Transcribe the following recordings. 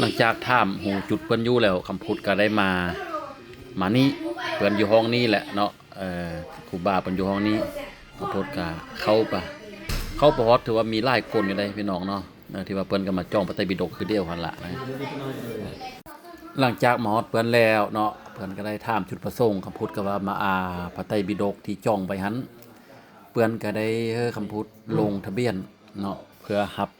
ຫຼັງຈາກຖາມຮູ້ຈຸດເພິ່ນຢູ່ແລ້ວ ຄຳພຸດກໍໄດ້ມາ ມານີ້ ເພິ່ນຢູ່ຫ້ອງນີ້ແຫຼະເນາະ ເອີ ຄູບາເພິ່ນຢູ່ຫ້ອງນີ້ ຄຳພຸດກໍເຂົ້າໄປ ເຂົ້າໄປຮອດ ຖືວ່າມີຫຼາຍຄົນຢູ່ເດ້ພີ່ນ້ອງເນາະ ເອີ ທີ່ວ່າເພິ່ນກໍມາຈອງພະໄຕປິດົກຄືດຽວຫັ້ນລະ. ຫຼັງຈາກມາຮອດເພິ່ນແລ້ວເນາະ ເພິ່ນກໍໄດ້ຖາມຈຸດປະສົງ ຄຳພຸດກໍວ່າມາ ອ່າ ພະໄຕປິດົກທີ່ຈອງໄວ້ຫັ້ນ ເພິ່ນກໍໄດ້ໃຫ້ຄຳພຸດລົງທະບຽນເນາະ ເພື່ອຮັບ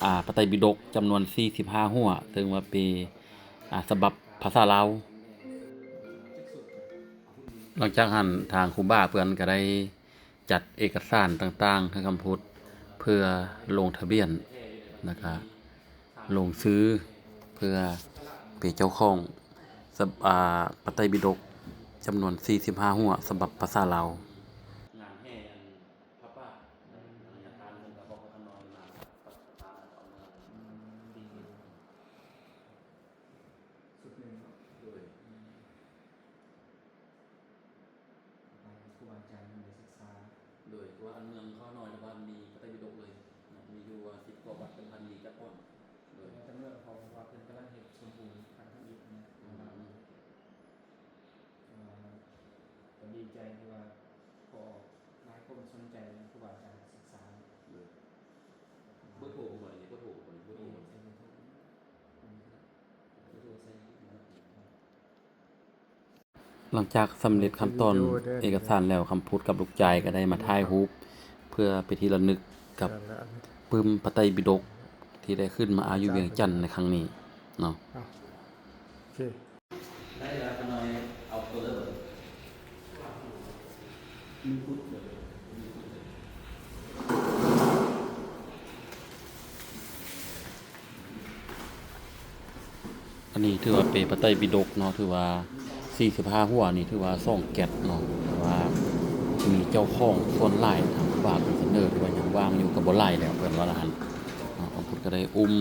ອ່າ ພະໄຕປິດົກຈຳນວນສີ່ສິບຫ້າຫົວ ເຊິ່ງວ່າເປັນ ອ່າ ສະບັບພາສາລາວ. ຫຼັງຈາກຫັ້ນທາງຄູບາເພິ່ນກໍໄດ້ຈັດເອກະສານຕ່າງໆໃຫ້ຄຳພຸດ ເພື່ອລົງທະບຽນ ແລ້ວກະລົງຊື່ ເພື່ອເປັນເຈົ້າຂອງສະ ອ່າ ພະໄຕປິດົກຈຳນວນສີ່ສິບຫ້າຫົວ ສະບັບພາສາລາວ. ຊຸດໜຶ່ງເນາະ ໂດຍ ອາໄປໃຫ້ຄູບາອາຈານໄດ້ສຶກສາ ໂດຍ ເພາະວ່າອັນເມືອງເຂົານ້ອຍນະບ້ານມີພະໄຕປິດົກເລີຍເນາະ ມີຢູ່ວ່າສິບກວ່າວັດ ແຕ່ບໍ່ທັນມີຈັກບ່ອນ ໂດຍ ແຕ່ເມືອງເຂົາວ່າເພິ່ນກຳລັງເຮັດສົມບູນຂັ້ນທຳອິດນະ ອືມ ເພາະວ່າກໍດີໃຈທີ່ວ່າ ກໍຫຼາຍຄົນສົນໃຈ ຄູບາອາຈານສຶກສາ ໂດຍ ເບີໂທບໍ່ນີ້ ເບີໂທບໍ່ນີ້ ເບີໂທບໍ່ນີ້ ໃສ່ເບີໂທ ເບີໂທໃສ່ ຫຼັງຈາກສຳເລັດຂັ້ນຕອນເອກະສານແລ້ວ ຄຳພຸດກັບລູກຊາຍກໍໄດ້ມາຖ່າຍຮູບ ເພື່ອເປັນທີ່ລະນຶກກັບປຶ້ມພະໄຕປິດົກ ທີ່ໄດ້ຂຶ້ນມາອ່ານຢູ່ວຽງຈັນໃນຄັ້ງນີ້ເນາະ. ໂອເຄ ໄດ້ແລ້ວ ຂ້ານ້ອຍເອົາໂຕເລີຍ ອັນນີ້ຖືວ່າເປັນພະໄຕປິດົກເນາະ ຖືວ່າສີ່ສິບຫ້າຫົວນີ້ ຖືວ່າສອງແກັດເນາະ ແຕ່ວ່າມີເຈົ້າຂອງສ່ວນຫຼາຍ ທາງຄູບາເພິ່ນສະເໜີ ຖືວ່າຍັງວ່າງຢູ່ ກໍບໍ່ຫຼາຍແລ້ວ ເພິ່ນວ່າລະຫັ້ນເນາະ. ຄຳພຸດກໍໄດ້ອຸ້ມ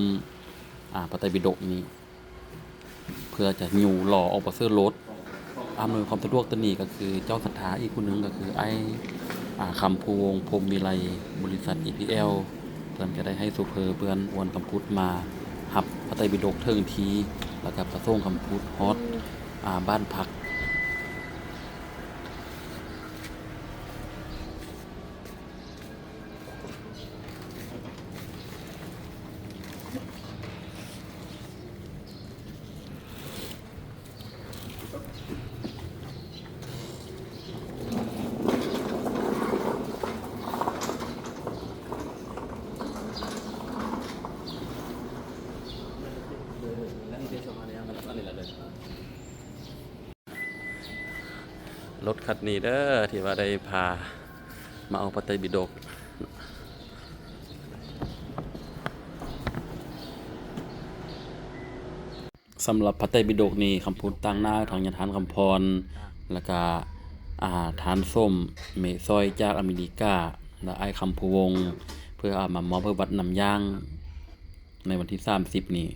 ອ່າ ພະໄຕປິດົກນີ້ ເພື່ອຈະຍູ້ລໍອອກປະເສີດໂລດ. ອຳນວຍຄວາມສະດວກໂຕນີ້ກໍຄືເຈົ້າສັດທາອີກຜູ້ໜຶ່ງ ກໍຄືອ້າຍ ອ່າ ຄຳພູວົງ ພົມວິໄລ ບໍລິສັດ ອີພີແອລ ເພິ່ນຈະໄດ້ໃຫ້ໂຊເຟີເພິ່ນອວນຄຳພຸດມາຮັບພະໄຕປິດົກເຖິງທີ່ ແລ້ວກໍໄປສົ່ງຄຳພຸດຮອດ ອ່າ ບ້ານພັກ. ລົດຄັນນີ້ເດີ ທີ່ວ່າໄດ້ພາມາເອົາພະໄຕປິດົກ. ສຳລັບພະໄຕປິດົກນີ້ ຄຳພຸດຕາງໜ້າທາງຍາທ່ານຄຳພອນ ແລ້ວກະ ອ່າ ທ່ານສົມ ເມຊອຍຈາກອາເມລິກາ ແລະ ອ້າຍຄຳພູວົງ ເພື່ອເອົາມາມອບໃຫ້ວັດນ້ຳຢ່າງໃນວັນທີສາມສິບນີ້.